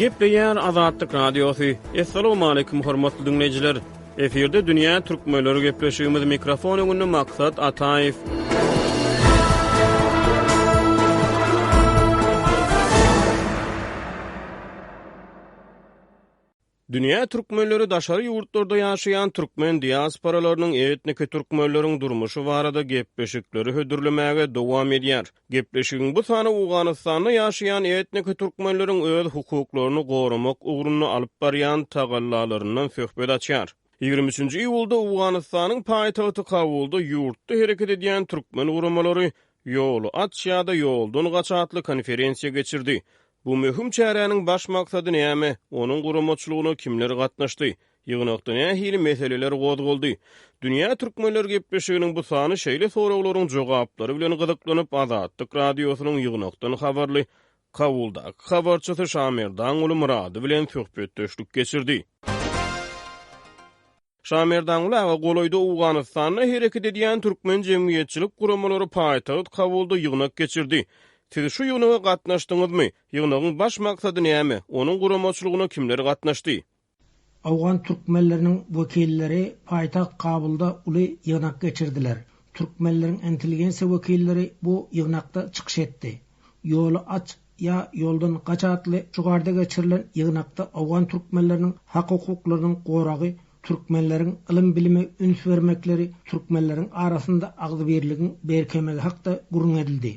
Gepleýär Azatlyk Radiosy. Assalamualaikum hormatly diňleýjiler. Efirde dünýä türkmenleri gepleşigimiz mikrofon öňünde Maksat Ataýew. Dünýä türkmenleri daşary ýurtlarda ýaşaýan türkmen diasporalarynyň etniki türkmenleriň durmuşy barada gepleşikleri hödürlemäge dowam edýär. Gepleşigiň bu sany Owganystanda ýaşaýan etniki türkmenleriň öz hukuklaryny goramak ugrunda alyp barýan tagallalaryndan söhbet açýar. Ýigrimi üçünji iýulda Owganystanyň paýtagty Kabulda ýurtda hereket edýän türkmen guramalary Ýoly aç ýa-da ýoldan gaç atly konferensiýa geçirdi. Bu möhüm çäräniň baş maksady näme? Onuň guramaçylygyna kimler gatnaşdy? Ýygnakda nähili meseleler gozgaldy? Dünýä türkmenleri gepleşiginiň bu sany şeýle soraglaryň jogaplary bilen gyzyklanyp, Azatlyk Radiosynyň ýygnakdan habarly Kabuldaky habarçysy Şamerdanguly Myrady bilen söhbetdeşlik geçirdi. Şamerdanguly aga, golaýda Owganystanda hereket edýän türkmen jemgyýetçilik guramalary paýtagt Kabulda ýygnak geçirdi. Siz şu ýygnaga gatnaşdyňyzmy? Ýygnagyň baş maksady näme? Onuň guramaçylygyna kimler gatnaşdy? Owgan türkmenleriniň wekilleri paýtagt Kabulda uly ýygnak geçirdiler. Türkmenleriň intelligensiýa wekilleri bu ýygnakda çykyş etdi. Ýoly aç ýa ýoldan gaç atly şygarda geçirilen ýygnakda owgan türkmenleriniň hak-hukuklarynyň goragy, türkmenleriň ylym-bilime üns bermekleri, türkmenleriň arasynda agzybirligiň berkemegi hakda gürrüň edildi.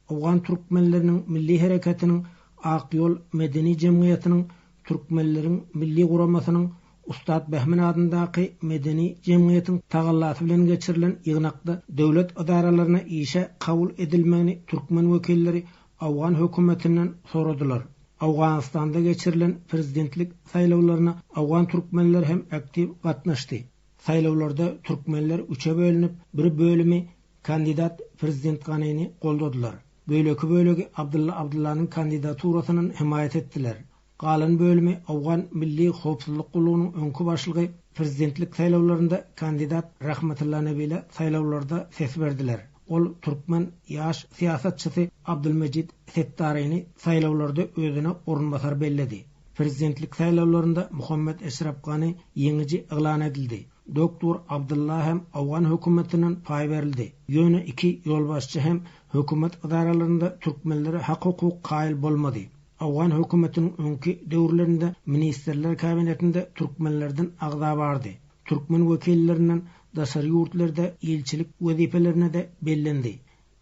Owgan türkmenleriniň milli hereketiniň Ak ýol medeni jemgyýetiniň, Türkmenleriň milli guramasynyň Ussat Behmen adyndaky medeni jemgyýetiň tagallasy bilen geçirilen ýygnakda döwlet edaralaryna işe kabul edilmegini türkmen wekilleri owgan hökümetinden soradylar. Owganystanda geçirilen prezidentlik saýlawlaryna owgan türkmenleri hem aktiw gatnaşdy. Saýlawlarda türkmenler üçe bölünip, bir bölümi kandidat prezident Ganini goldadylar. Beýleki bölegi Abdylla Abdyllanyň kandidaturasyndan hemaýat etdiler. Galan bölümi Owgan Milli howpsuzlyk gullugynyň öňki başlygy prezidentlik saýlawlarynda kandidat Rahmetulla Nebile saýlawlarda ses berdiler. Ol türkmen ýaş syýasatçysy Abdulmejit Setdaryny saýlawlarda özüne orunbasar belledi. Prezidentlik saýlawlarynda Muhammet Eşrap Gani ýeňiji yglan edildi. Doktor Abdylla hem owgan hökümetinden paý berildi. Ýöne iki ýolbaşçy hem hökümet edaralarynda türkmenlere hak-hukuk kaýyl bolmady. Owgan hökümetiniň öňki döwürlerinde Ministrler Kabinetinde türkmenlerden agza bardy. Türkmen wekillerinden daşary ýurtlarda ilçilik wezipelerine-de bellendi.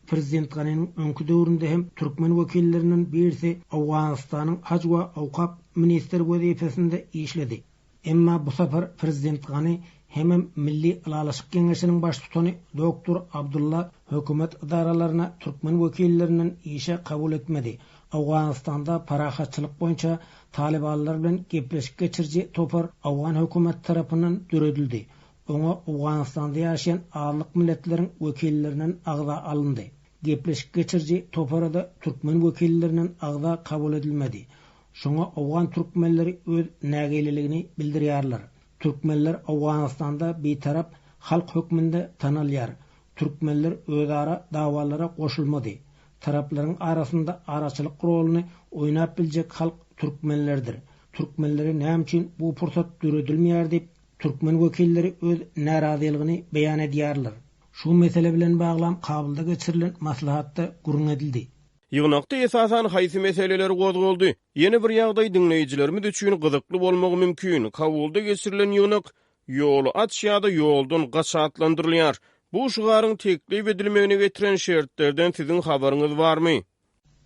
Prezident Ganiniň öňki döwründe hem türkmen wekillerinden birisi Owganystanyň haj we awkap ministri wezipesinde işledi. Emma bu sapar prezident Gani hemem Milli ylalaşyk geňeşiniň baştutany doktor Abdulla hökümet edaralaryna türkmen wekillerinden işe kabul etmedi. Owganystanda parahatçylyk boýunça talybanlar bilen gepleşik geçiriji topar owgan hökümeti tarapyndan döredildi. Oňa Owganystanda ýaşaýan azlyk milletleriň wekillerinden agza alyndy. Gepleşik geçiriji topara-da türkmen wekillerinden agza kabul edilmedi. Şoňa owgan türkmenleri öz nägileligini bildirýärler. Türkmenler Owganystanda bitarap halk hökmünde tanalýar. Türkmenler özara dawalara goşulmady. Taraplaryň arasynda araçylyk roluny oýnap biljek halk türkmenlerdir. Türkmenlere näme üçin bu pursat döredilmeýär diýip, türkmen wekilleri öz närazylygyny beýan edýärler. Şu mesele bilen baglam Kabulda geçirilen maslahatda gürrüň edildi. Ýygnakda esasan haýsy meseleler gozgaldy? Ýene bir ýagdaý diňleýjilerimiz üçin gyzykly bolmagy mümkin, Kabulda geçirilen ýygnak Ýoly aç ýa-da ýoldan gaç atlandyrylýar. Bu şygaryň teklip edilmegine getiren şertlerden siziň habaryňyz barmy?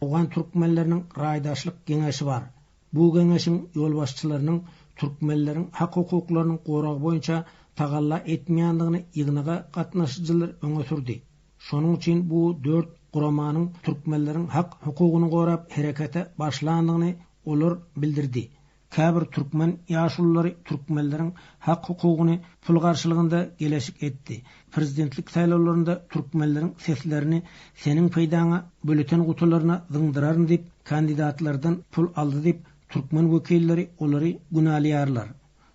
Owgan türkmenleriniň raýdaşlyk geňeşi bar. Bu geňeşiň ýolbaşçylarynyň türkmenleriň hak-hukuklarynyň goragy boýunça tagalla etmeýändigini ýygnaga gatnaşyjylar öňe sürdi. Şonuň üçin bu dört guramanyň türkmenleriň hak-hukugyny gorap herekete başlandygyny olar bildirdi. Käbir türkmen ýaşululary türkmenleriň hak-hukugyny pul garşylygynda geleşik etdi. Prezidentlik saýlawlarynda türkmenleriň seslerini seniň peýdaňa bületen gutularyna zyňdyraryn diýip, kandidatlardan pul aldy diýip, türkmen wekilleri olary günäleýärler.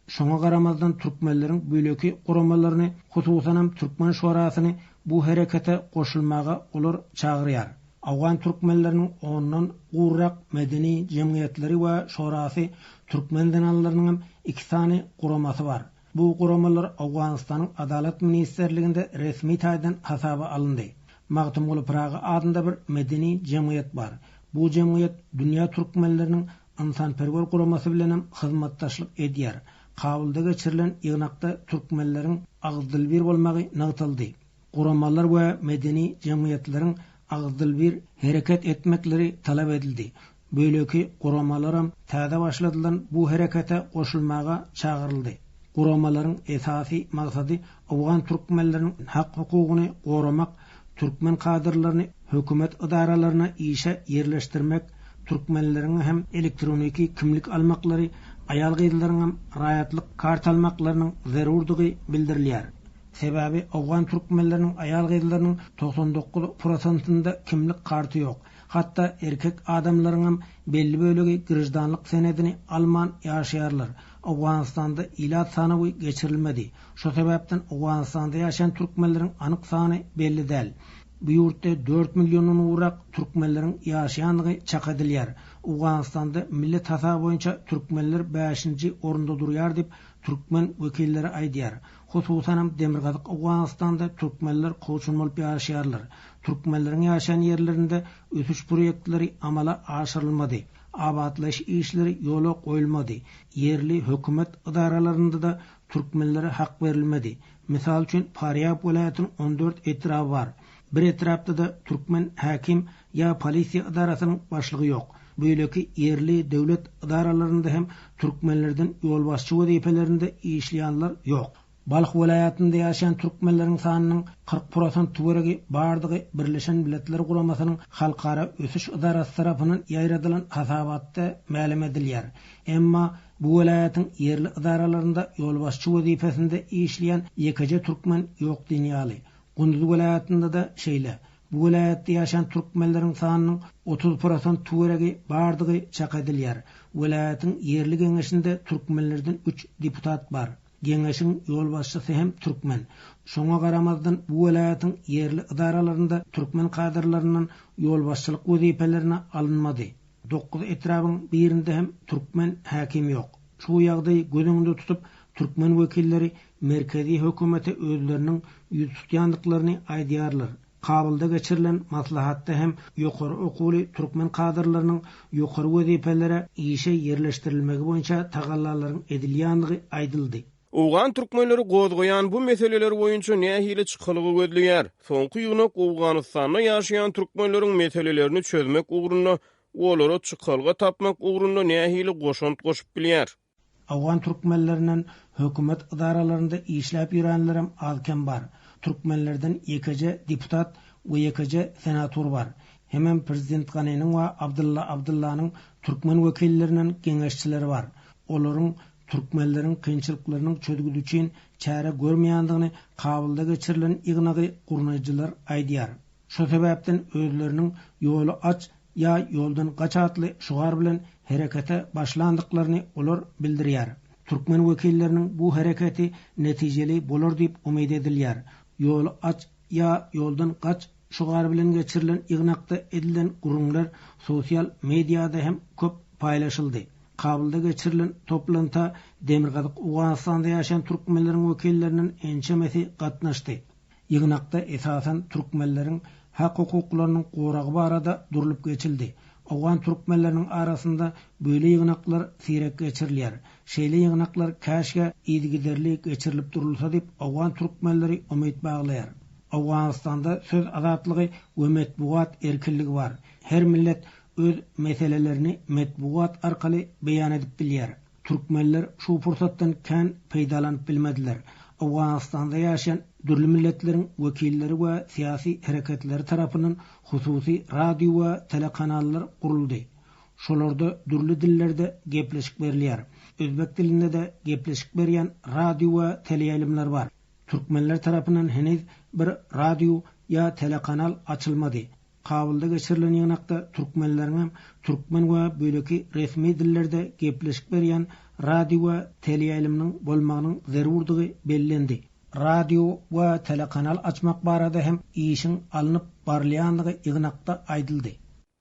Şoňa garamazdan türkmenleriň beýleki guramalaryny, hususanam Türkmen şurasyny bu herekete goşulmaga olar çagyrýar. Owgan türkmenleriniň ondan gurrak medeni jemgyýetleri we şorasy, türkmen zenanlarynyňam iki sany guramasy bar. Bu guramalar Owganystanyň Adalat ministrliginde resmi taýdan hasaba alyndy. Magtymguly Pyragy adynda bir medeni jemgyýet bar. Bu jemgyýet dünýä türkmenleriniň ynsanperwer guramasy bilenem hyzmatdaşlyk edýär. Kabulda geçirilen ýygnakda türkmenleriň agyzdilbir bolmagy nygtaldy. Guramalar we medeni jemgyýetleriň agyzdilbir hereket etmekleri talap edildi. Beýleki guramalaram täze başladylan bu herekete goşulmaga çagyryldy. Guramalaryň esasy maksady owgan türkmenleriniň hak-hukugyny goramak, türkmen kadrlaryny hökümet ydaralaryna işe ýerleşdirmek, türkmenleriň hem elektroniki kimlik almaklary, aýal-gyzlaryňam raýatlyk kart almaklarynyň zerurdygy bildirilýär. Sebäbi owgan türkmenleriniň aýal-gyzlarynyň 99 prosentinde kimlik karty ýok. Hatda erkek adamlaryňam belli bölegi graždanlyk senedini alman ýaşaýarlar. Owganystanda ilat sanawy geçirilmedi. Şo sebäpden Owganystanda ýaşaýan türkmenleriň anyk sany belli däl. Bu ýurtda dört milliondan gowrak türkmenleriň ýaşaýandygy çak edilýär. Owganystanda millet hasaby boýunça türkmenler bäşinji orunda durýar diýip, türkmen wekilleri aýdýar. Hususanam Demirgazyk Owganystanda türkmenler kowçum bolup ýaşaýarlar. Türkmenleriň ýaşaýan ýerlerinde ösüş proýektleri amala aşyrylmady. Abatlaýyş işleri ýola goýulmady. Ýerli hökümet edaralarynda-da türkmenlere hak berilmedi. Mysal üçin, Farýab welaýatynyň 14 etraby bar. Bir etrapda-da türkmen häkim ýa polisiýa edarasynyň başlygy ýok. Beýleki ýerli döwlet edaralarynda hem türkmenlerden ýolbaşçy wezipelerinde işleýänler ýok. Balh welaýatynda ýaşaýan türkmenleriň sanynyň 40 prosent töweregi bardygy Birleşen Milletler Guramasynyň Halkara ösüş ydarasy tarapyndan ýaýradylan hasabatda mälim edilýär. Emma bu welaýatyň ýerli edaralarynda ýolbaşçy wezipesinde işleýän ýekeje türkmen ýok diýen ýaly. Gunduz welaýatynda-da şeýle. Bu welaýatda ýaşaýan türkmenleriň sanynyň 30 prosent töweregi bardygy çak edilýär. Welaýatyň ýerli geňeşinde türkmenlerden üç deputat bar. Geňeşiň ýolbaşçysy hem türkmen. Şoňa garamazdan bu welaýatyň ýerli edaralarynda türkmen kadrlaryndan ýolbaşçylyk wezipelerine alynmady. Dokuz etrabyň birinde hem türkmen häkim ýok. Şu ýagdaýy göz öňünde tutup, türkmen wekilleri merkezi hökümete özleriniň ýüz tutýandyklaryny aýdýarlar. Kabulda geçirilen maslahatda hem ýokary okuwly türkmen kadrlarynyň ýokary wezipelere işe ýerleşdirilmegi boýunça tagallalaryň edilýändigi aýdyldy. Owgan türkmenleri gozgaýan bu meseleler boýunça nähili çykalga gözleýär? Soňky ýygnak Owganystanda ýaşaýan türkmenleriň meselelerini çözmek ugrunda, olara çykalga tapmak ugrunda nähili goşant goşup bilýär? Owgan türkmenlerinden hökümet edaralarynda işläp ýörenlerem az-kem bar. Türkmenlerden ýekeje deputat we ýekeje senator bar. Hemem prezident Ganiniň we Abdylla Abdyllanyň türkmen wekillerinden geňeşçileri bar. Olaryň türkmenleriň kynçylyklarynyň çözgüdi üçin çäre görmeýändigini Kabulda geçirilen ýygnagy gurnaýjylar aýdýar. Şo sebäpden özleriniň Ýoly aç ýa ýoldan gaç atly şygar bilen herekete başlandyklaryny olar bildirýär. Türkmen wekilleriniň bu hereketi netijeli bolar diýip umyt edilýär. Ýoly aç ýa ýoldan gaç şygary bilen geçirilen ýygnakda edilen gürrüňler sosial mediada hem köp paýlaşyldy. Kabulda geçirilen toplanta Demirgazyk Owganystanda ýaşaýan türkmenleriň wekillerinden ençemesi gatnaşdy. Ýygnakda esasan türkmenleriň hak-hukuklarynyň goragy barada durlup geçildi. Owgan türkmenleriniň arasynda beýle ýygnaklar seýrek geçirilýär. Şeýle ýygnaklar käşgä yzygiderli geçirilip durulsa diýip owgan türkmenleri umyt baglaýar. Owganystanda söz azatlygy we metbugat erkinligi bar. Her millet öz meselelerini metbugat arkaly beýan edip bilýär. Türkmenler şu pursatdan kän peýdalanyp bilmediler. Owganystanda ýaşaýan dürli milletleriň wekilleri we syýasy hereketleri tarapyndan hususy radio we telekanallar guruldy. Şolarda dürli dillerde gepleşik berilýär. Özbek dilinde-de gepleşik berýän radio we teleýaýlymlar bar. Türkmenler tarapyndan heniz bir radio ýa telekanal açylmady. Kabulda geçirilen ýygnakda türkmenleriňem türkmen we beýleki resmi dillerde gepleşik berýän radio we teleýaýlymynyň bolmagynyň zerurdygy bellendi. Radio we telekanal açmak barada hem işiň alnyp barylýandygy ýygnakda aýdyldy.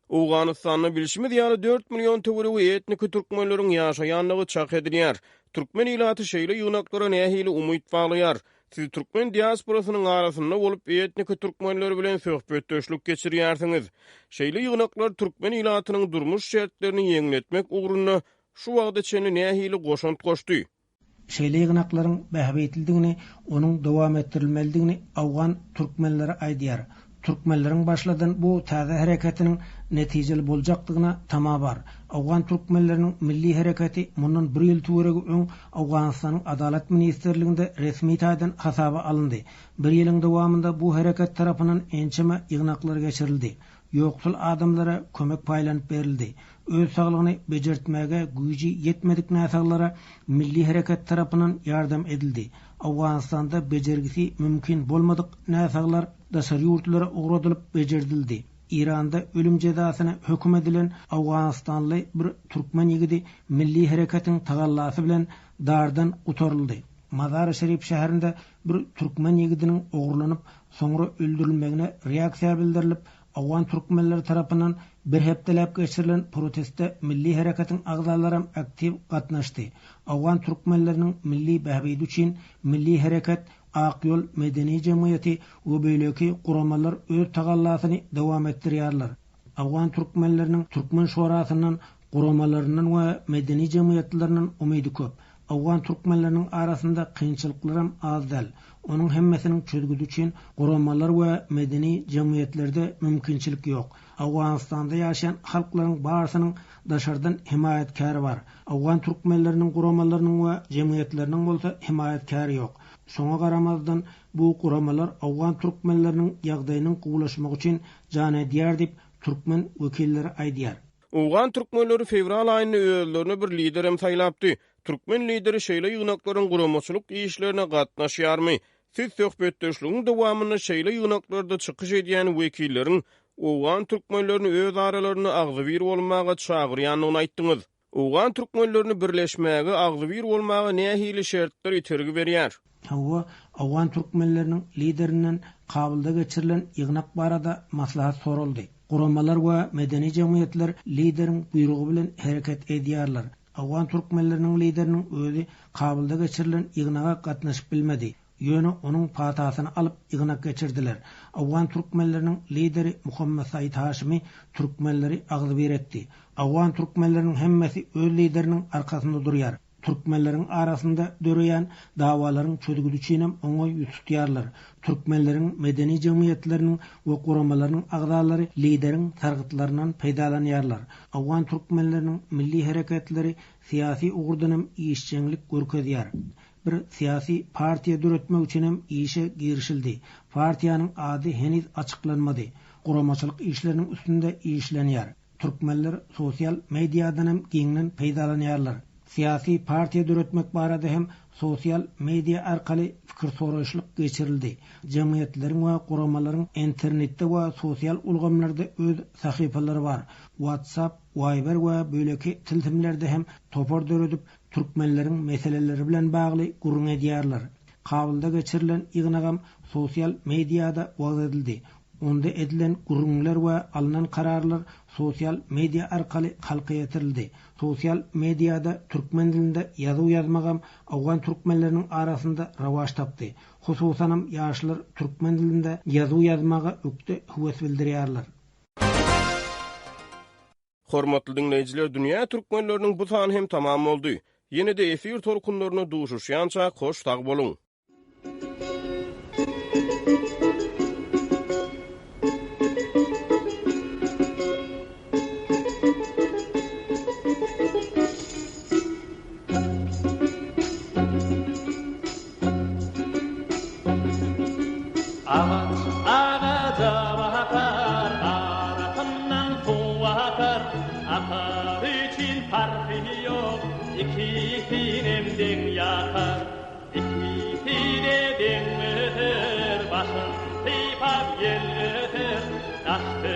Owganystanda bilşimiz ýaly dört million töweregi etniki türkmenleriň ýaşaýandygy çak edilýär. Türkmen ilaty şeýle ýygnaklara nähili umyt baglaýar? Siz türkmen diasporasynyň arasynda bolup etniki türkmenler bilen söhbetdeşlik geçirýärsiňiz. Şeýle ýygnaklar türkmen ilatynyň durmuş şertlerini ýeňletmek ugrunda şu wagta çenli nähili goşant goşdy? Şeýle ýygnaklaryň bähbitlidigini, onuň dowam etdirilmelidigini owgan türkmenleri aýdýar. Türkmenleriň başladan bu täze hereketiniň netijeli boljakdygyna tama bar. Owgan türkmenleriniň milli hereketi mundan bir ýyl töweregi öň Owganystanyň Adalat ministrliginde resmi taýdan hasaba alyndy. Bir ýylyň dowamynda bu hereket tarapyndan ençeme ýygnaklar geçirildi. Ýoksul adamlara kömek paýlanyp berildi. Öz saglygyny bejertmäge güýji ýetmedik näsaglara Milli hereket tarapyndan ýardam edildi. Owganystanda bejergisi mümkin bolmadyk näsaglar daşary ýurtlara ugradylyp bejerdildi. Eýranda ölüm jezasyna höküm edilen owganystanly bir türkmen ýigidi Milli hereketiň tagallasy bilen dardan gutaryldy. Mazary-Şerif şäherinde bir türkmen ýigidiniň ogurlanyp, soňra öldürilmegine reaksiýa bildirilip, owgan türkmenleri tarapyndan bir hepdeläp geçirilen proteste Milli hereketiň agzalaram aktiw gatnaşdy. Owgan türkmenleriniň milli bähbidi üçin Milli hereket, Ak ýol medeni jemgyýeti we beýleki guramalar öz tagallasyny dowam etdirýärler. Owgan türkmenleriniň Türkmen şorasyndan, guramalaryndan we medeni jemgyýetlerinden umydy köp. Owgan türkmenleriniň arasynda kynçylyklaram az däl. Onuň hemmesiniň çözgüdi üçin guramalar we medeni jemgyýetlerde mümkinçilik ýok. Owganystanda ýaşaýan halklaryň barysynyň daşardan hemaýatkäri bar. Owgan türkmenleriniň guramalarynyň we jemgyýetleriniň bolsa hemaýatkäri ýok. Şoňa garamazdan bu guramalar owgan türkmenleriniň ýagdaýynyň gowulaşmagy üçin jan edýär diýip, türkmen wekilleri aýdýar. Owgan türkmenleri fewral aýynda özlerine bir liderem saýlapdy. Türkmen lideri şeýle ýygnaklaryň guramaçylyk işlerine gatnaşýarmy? Siz söhbetdeşligiň dowamynda şeýle ýygnaklarda çykyş edýän wekilleriň owgan türkmenlerini öz aralarynda agzybir bolmaga çagyrýandygyny aýtdyňyz. Owgan türkmenlerini birleşmäge, agzybir bolmaga nähili şertler itergi berýär? Hawa, owgan türkmenleriniň liderinden Kabulda geçirilen ýygnak barada maslahat soraldy. Guramalar we medeni jemgyýetler lideriň buýrugy bilen hereket edýärler. Owgan türkmenleriniň lideriniň özi Kabulda geçirilen ýygnaga gatnaşyp bilmedi. Ýöne onuň patasyny alyp ýygnak geçirdiler. Owgan türkmenleriniň lideri Muhammet Said Haşymy türkmenleri agzybir etdi. Owgan türkmenleriniň hemmesi öz lideriniň arkasynda durýar. Türkmenleriň arasynda döreýän dawalaryň çözgüdi üçinem oňa ýüz tutýarlar. Türkmenleriň medeni jemgyýetleriniň we guramalarynyň agzalary lideriň sargytlaryndan peýdalanýarlar. Owgan türkmenleriniň milli hereketleri syýasy ugurdanam işjeňlik görkezýär. Bir syýasy partiýa döretmek üçinem işe girişildi. Partiýanyň ady heniz açyklanmady. Guramaçylyk işleriniň üstünde işlenýär. Türkmenler sosial mediadanam giňden peýdalanýarlar. Syýasy partiýa döretmek barada hem sosial media arkaly pikir soraýyşlyk geçirildi. Jemgyýetleriň we guramalaryň internetde we sosial ulgamlarda öz sahypalary bar. WhatsApp, Viber we beýleki tilsimlerde hem topar döredip, türkmenleriň meseleleri bilen bagly gürrüň edýärler. Kabulda geçirilen ýygnagam sosial mediada wagyz edildi. Onda edilen gürrüňler we alnan kararlar sosial media arkaly halka ýetirildi. Sosial mediada türkmen dilinde ýazuw ýazmagam owgan türkmenleriniň arasynda rowaç tapdy. Hususanam ýaşlar türkmen dilinde ýazuw ýazmaga ökde höwes bildirýärler. Hormatly diňleýjiler dünýä türkmenleriniň bu sany hem tamam boldy. Ýene-de efir tolkunlarynda duşuşýançak hoş sag boluň. Agaç agaja bakar, arasyndan suw akar. Akar üçin parhy ýok, ikisinem deň ýakar. Ikisi-de deň öser, başyn sypap ýel öser. Daş.